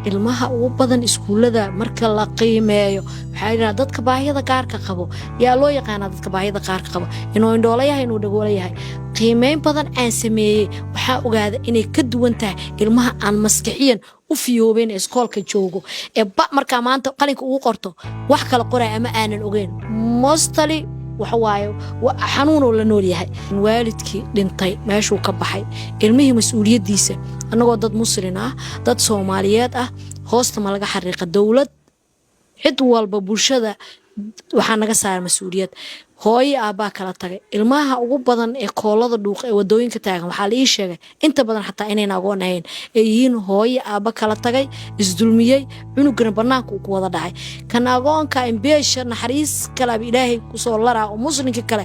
Ilmaha ugu badan iskuullada marka la qiimeeyo, waxaa yidhaha dadka baahiyada gaarka qabo. Yaa loo yaqaanaa dadka baahiyada gaarka qabo? Inuu indhoolo yahay, inuu dhagoolo yahay. Qiimeyn badan aan sameeyey, waxaa ogaada inay ka duwan tahay ilmaha aan maskixiyan u fiyoobeyn ee iskoolka joogo, ee ba markaa maanta qalinka ugu qorto wax kala qoraya ama aanan ogeyn. Mostly waxa waaye xanuunoo la nool yahay. Waalidkii dhintay, meeshuu ka baxay ilmihii mas-uuliyaddiisa. Annagoo dad Muslin ah, dad Soomaaliyeed ah, hoosta ma laga xariiqa dowlad, cid walba, bulshada waxaa naga saara mas-uuliyad. Hooyo aabbaa kala tagay, ilmaha ugu badan ee koolada dhuuqa ee wadooyinka taagan, waxaa la ii sheegay inta badan xataa inayna agoon ahayn, ay yihiin hooyo aabba kala tagay, isdulmiyey, cunugana banaanka uu ku wada dhacay. Kan agoonka imbeesha naxariis kaleaba Ilaahay kusoo laraa oo Muslimka kale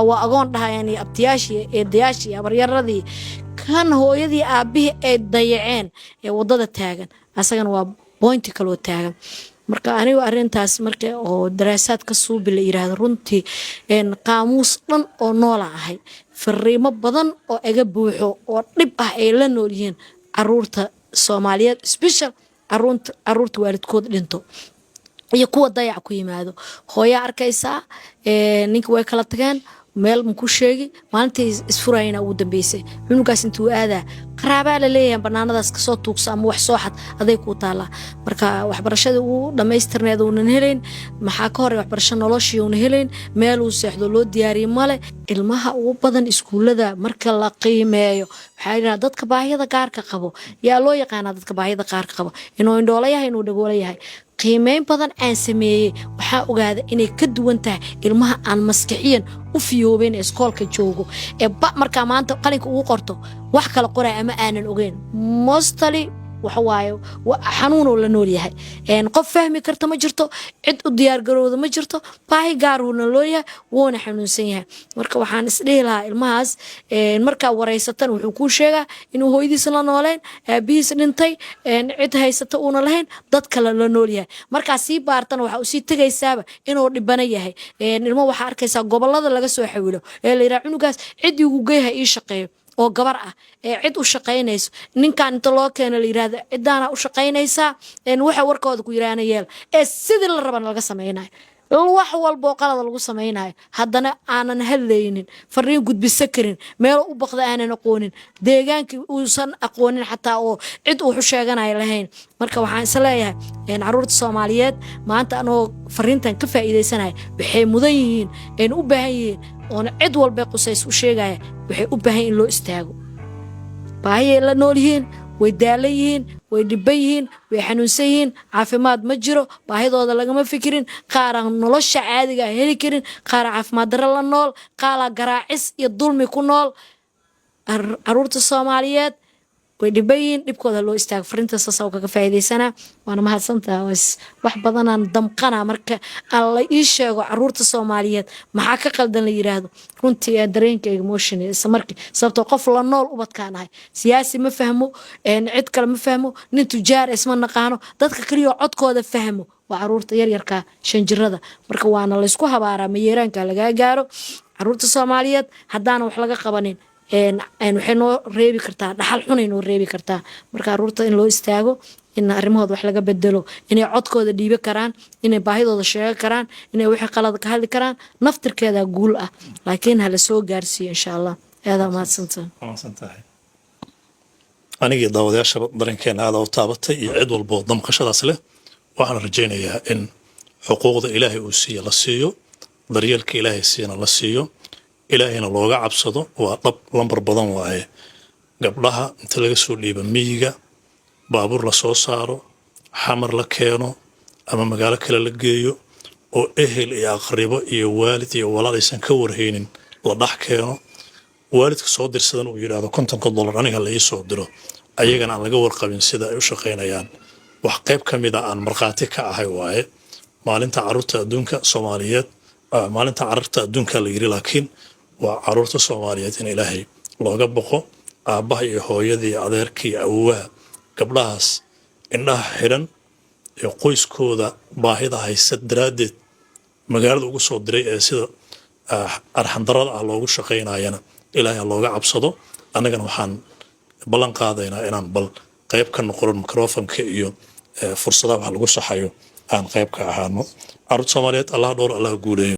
waa agoon dhahayaan, iyo abtiyaashii, eedayaashii iyo abaryaradii. Kan hooyadii aabbihii ay dayaceen ee wadada taagan, asagana waa point kaloo taagan. Marka anigu arintaas marka oo daraasaad ka suubi la yiraahdo, runtii qaamuus dhan oo noola ahay, fariimo badan oo iga buuxo oo dhib ah ay la nool yihiin caruurta Soomaaliyeed, special caruurta waalidkood dhinto iyo kuwa dayac ku yimaado. Hooyaa arkaysaa, ninka way kala tageen, meel maku sheegi, maalintii isfurayana ugu dambeysay. Cunugaas intuu aadaa? Qaraabaa la leeyahay, banaanadaas kasoo tuugsa ama wax soo xad, aday kuu taallaa. Marka waxbarashadii ugu dhammaystirneed uunan helayn. Maxaa ka horey? Waxbarasho noloshii uuna helayn, meeluu seexdo loo diyaariye male. Ilmaha ugu badan iskuullada marka la qiimeeyo, waxaa yidhaha dadka baahiyada gaarka qabo. Yaa loo yaqaanaa dadka baahiyada gaarka qabo? Inuu indhoolo yahay, inuu dhagoolo yahay. Qiimeyn badan aan sameeyey, waxaa ogaada inay ka duwan tahay ilmaha aan maskixiyan u fiyoobeyn ee iskoolka joogo, ee ba markaa maanta qalinka ugu qorto wax kala qoraya ama aanan ogeyn. Mostly waxa waaye xanuunoo la nool yahay. Qof fahmi karta ma jirto, cid u diyaargarowda ma jirto. Baahi gaaruuna loo yahay, wuuna xanuunsan yahay. Marka waxaan isdhihi lahaa, ilmahaas markaa wareysatan, wuxuu kuu sheegaa inuu hooyadiisa la nooleen, aabihiis dhintay, cid haysata uuna lahayn, dad kale la nool yahay. Markaa sii baartana, waxaa usii tegaysaaba inuu dhibano yahay. Ilmo waxaa arkaysaa gobolada laga soo xawilo ee la yidhaha, "Cunugaas cid igu geyha ii shaqeeyo," oo gabar ah ee cid u shaqaynayso. Ninkan inta loo keeno la yirahdo, "Cidaana u shaqaynaysaa, waxa warkooda ku yiraahna yeel," ee sidii la rabana laga samaynayo, wax walba oo qalada lagu samaynayo, haddana aanan hadlaynin, fariin gudbiso karin, meel u baqda aanan aqoonin, deegaankii uusan aqoonin xataa, oo cid uu waxu sheeganayo lahayn. Marka waxaan is leeyahay, caruurta Soomaaliyeed maanta, anoo fariintan ka faa'iidaysanaya, waxay mudan yihiin ayna u baahan yihiin, oona cid walbay qusays u sheegaya, waxay u baahan in loo istaago. Baahiyay la nool yihiin, way daalan yihiin, way dhiban yihiin, way xanuunsan yihiin, caafimaad ma jiro, baahidooda lagama fikirin. Qaaraan nolosha caadiga ah heli karin, qaaraa caafimaad darro la nool, qaaraa garaacis iyo dulmi ku nool. Caruurta Soomaaliyeed way dhiban yihiin, dhibkooda loo istaago. Farinta saasa kaga faa'iidaysanaa, waana mahadsantaha. Wax badanaan damqana marka aan la ii sheego caruurta Soomaaliyeed maxaa ka qaldan la yiraahdo. Runtii dareenka emotion isla markii, sababtoo qof la nool ubadkaan ahay. Siyaasi ma fahmo, cid kale ma fahmo, nin tujaar isma naqaano. Dadka kaliya codkooda fahmo waa caruurta yaryarka, 5 jirada. Marka waana laysku habaaraa, mayeeraanka lagaa gaaro. Caruurta Soomaaliyeed haddaanan wax laga qabanin, waxay noo reebi kartaa dhaxal xunay noo reebi kartaa. Marka caruurta in loo istaago, in arrimahooda wax laga bedelo, inay codkooda dhiibi karaan, inay baahidooda sheegan karaan, inay wixii qalad ka hadli karaan, naftirkeeda guul ah, laakiin hala soo gaarsiiyo, insha Allah. Aadaa mahadsantaha. Mahadsantahay. Anigii daawadayaashaba dareenkeena aada u taabatay iyo cid walbo damqashadaas leh. Waxaan rajaynayaa in xuquuqda Ilaahay uu siiye la siiyo, daryeelka Ilaahay siiyana la siiyo, Ilaahayna looga cabsado. Waa dhab, lambar badan waaye gabdhaha inta laga soo dhiiba miyiga, baabuur la soo saaro, Xamar la keeno ama magaalo kale la geeyo, oo ehel iyo aqribo iyo waalid iyo walaal aysan ka warhaynin la dhex keeno. Waalidka soo dirsadan uu yidhaahdo, "$50 aniga la ii soo diro," ayagana aan laga warqabin sida ay u shaqaynayaan. Wax qayb ka mida aan markhaati ka ahay waaye. Maalinta Caruurta Adduunka Soomaaliyeed, Maalinta Carruurta Adduunka la yiri, laakiin waa caruurta Soomaaliyeed. In Ilaahay looga boqo, aabbaha iyo hooyada iyo adeerka iyo awowaha gabdhahaas indhaha xidhan ee qoyskooda baahida haysa daraaddeed magaalada ugu soo diray ee sida arxandarada ah loogu shaqaynayana, Ilaahay ha looga cabsado. Annagana waxaan ballan qaadaynaa inaan bal qayb ka noqono microfonka iyo Fursadaha wax lagu saxayo aan qayb ka ahaano. Carruurta Soomaaliyeed Allah dhowr, Allah guuleeyo.